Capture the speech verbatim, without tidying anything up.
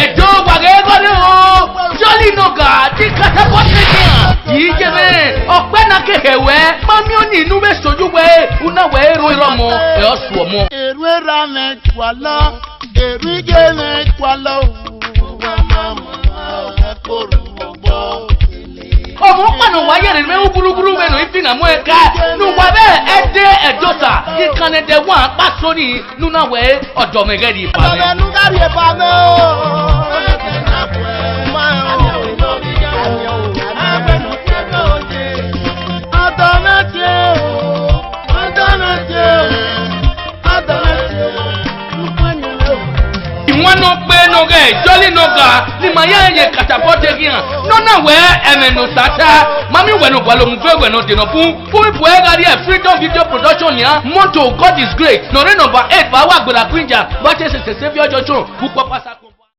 Ẹdo wa ghe gọdẹ o, Jolly Noga, the catapult nian. Yi ye mwẹ, ọkpẹ na kẹkẹ wẹ, ma miẹn ọnii ne u vbe soju wẹ, u na wẹ ero erha ọmọ, ẹ ọ su ọmọ. Ero erha mwẹ gualọ, ero iye mwẹ gualọ o. Ọmọ ọkpa ne uwa ye rre mwẹ ugbulugbu vbene ọ i fi na mu ẹka, ne uwa vbe ẹdẹ Ẹdosa, ikan ne ẹdẹ wa kpa so nii, ne u na wẹ ọdọ mwẹ ghẹ rhie eva mwẹ. Ọdọ mwẹ ne u gha rhie eva mwẹ o. Ọdọ mwẹ tie o, ọdọ mwẹ tie o. Iwan ne ọ kpe ne ọ ghẹ Jolly Noga, ne ima ya rẹn ye catapult eghian, ne ọ na wẹ ẹmwẹ ne Osa ta, ma miẹn uwẹ ne ọ gualọ mu vbe wẹ ne ọ de nọ bun, u i bu ẹre gha rrie Freedom Video Production nian, Moto God is Great, ne ọ rre number eight vbe Awa Gberra Quinja, vbe a te sese Saviour Junction, vbe ukpọkpa Sako.